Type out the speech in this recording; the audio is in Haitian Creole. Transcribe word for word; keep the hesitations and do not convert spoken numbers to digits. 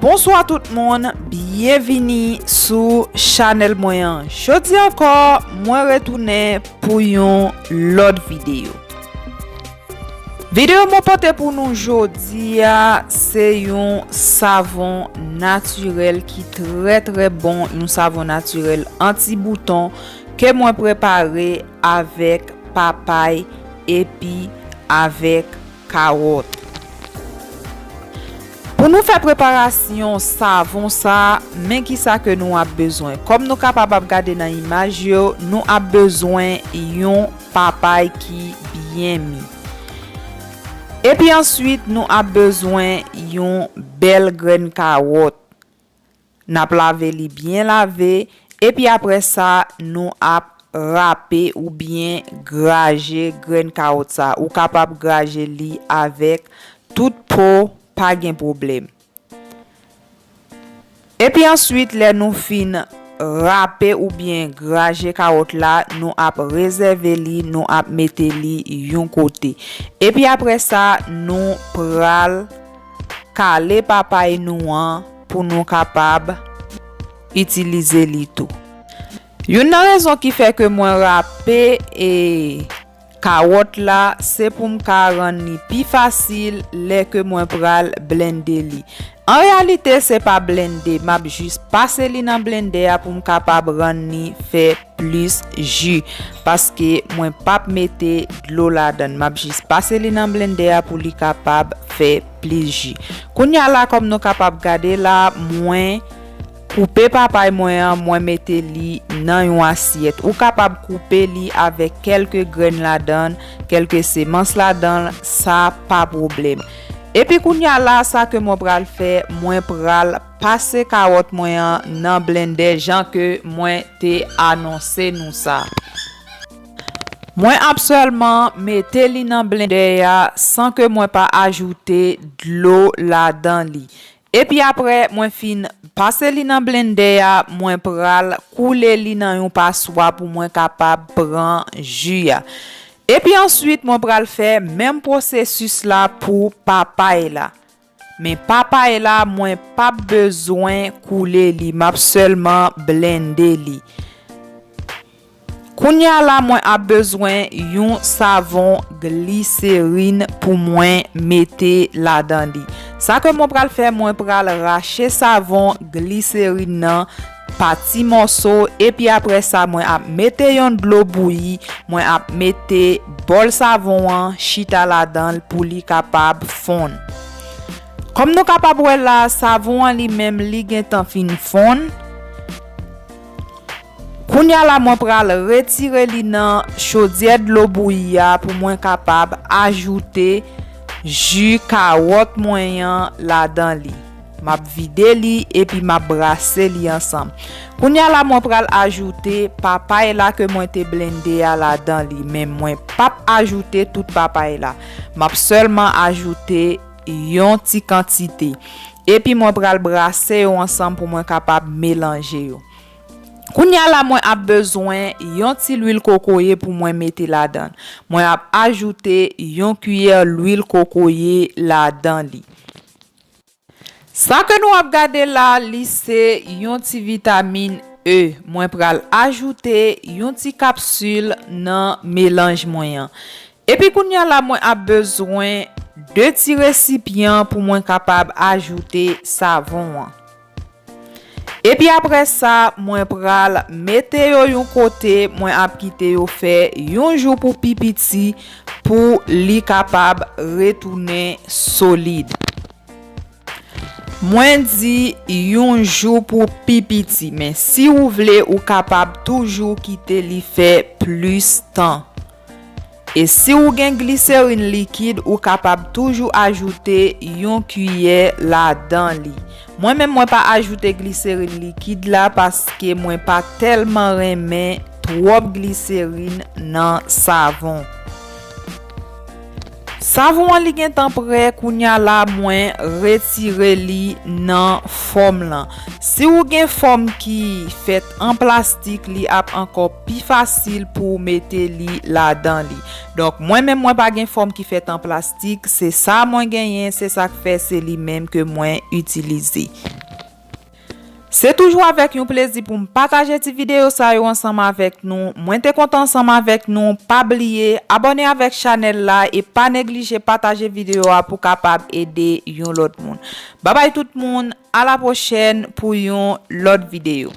Bonswa tout moun, byenvini sou chanèl mwen an. Jodi ankò, mwen retounen pou yon lòt videyo. Videyo mwen pote pou nou jodi a, se yon savon natirèl ki trè, trè bon, yon savon natirèl anti-bouton ke mwen prepare avèk papay epi avèk kawòt. Pou nou fè preparasyon savon sa, men kisa ke nou ap bezwen. Kòm nou kapab ap gade nan imaj yo, nou ap bezwen yon papay ki byen mi. Epi answit, nou ap bezwen yon bèl grenn kawòt. N ap lave li byen lave, epi apre sa, nou ap rape oubyen graje grenn kawòt sa. Ou kapab graje li avèk tout po, pa gen pwoblèm. Epi answit, lè nou fin rape oubyen graje kawòt la, nou ap rezève li, nou ap mete li yon kote. Epi apre sa, nou pral kale papay nou an pou nou kapab itilize li tou. Youn nan rezon ki fè ke mwen rape e kawòt la, se pou m ka rann li pi fasil lè ke mwen pral blende li. An reyalite, se pa blende, m ap jis pase li nan blendè a pou m kapab rann li fè plis ji, paske mwen p ap mete dlo ladan l. M ap jis pase li nan blendè a pou li kapab fè plis ji. Kounye a la, kòm nou kapab gade la, mwen koupe papay mwen an, mwen mete li nan yon asyèt. Ou kapab koupe li avèk kèlke grenn ladan l, kèlke semans ladan l, sa pa pwoblèm. Epi kounye a la, sa ke mwen pral fè, mwen pral pase kawòt mwen an nan blendè jan ke mwen te anonse nou sa. Mwen ap sèlman mete li nan blendè a san ke mwen pa ajoute dlo ladan li. Epi apre mwen fin pase li nan blendè a, mwen pral koule li nan yon paswa pou mwen kapab pran ji a. Epi answit, mwen pral fè menm pwosesis la pou papay la. Men papay la, mwen p ap bezwen koule li, m ap sèlman blende li. Kounye a la, mwen ap bezwen yon savon gliserin pou mwen mete ladan li. Sa ke mwen pral fè, mwen pral rache savon gliserin nan pa ti mòso, epi apre sa, mwen ap mete yon dlo bouyi, mwen ap mete bòl savon an chita ladan l pou li kapab fonn. Kòm nou kapab wè la, savon an li menm, li gentan fin fonn. Kounye a la, mwen pral retire li nan chodyè dlo bouyi a pou mwen kapab ajoute ji kawòt mwen an ladan li. M ap vide li epi m ap brase li ansanm. Kounye a la, mwen pral ajoute papay la ke mwen te blende a ladan li, men mwen p ap ajoute tout papay la. M ap sèlman ajoute yon ti kantite. Epi mwen pral brase yo ansanm pou mwen kapab melanje yo. Kounye a la, mwen ap bezwen yon ti lwil kokoye pou mwen mete ladan l. Mwen ap ajoute yon kiyè lwil kokoye ladan li. Sa ke nou ap gade la, li se yon ti vitamin E. Mwen pral ajoute yon ti kapsil nan melanj mwen an. Epi kounye a la, mwen ap bezwen de ti resipyan pou mwen kapab ajoute savon an. Epi apre sa, mwen pral mete yo yon kote, mwen ap kite yo fè yon jou pou pi piti pou li kapab retounen solid. Mwen di yon jou pou pi piti, men si ou vle, ou kapab toujou kite li fè plis tan. E si ou gen gliserin likid, ou kapab toujou ajoute yon kiyè ladan li. Mwen menm, mwen pa ajoute gliserin likid la paske mwen pa tèlman renmen twòp gliserin nan savon. Savon an li gentan prè, kounye a la mwen retire li nan fòm lan. Si ou gen fòm ki fèt an plastik, li ap ankò pi fasil pou w mete li ladan li. Donk, mwen menm mwen pa gen fòm ki fèt an plastik, se sa mwen genyen, se sa k fè se li menm ke mwen itilize. Se toujou avèk yon plezi pou m pataje ti videyo sa yo ansanm avèk nou. Mwen te kontan ansanm avèk nou. Pa bliye abòne avèk chanèl la e pa neglije pataje videyo a pou kapab ede yon lòt moun. Babay tout moun, a la pwochèn pou yon lòt videyo.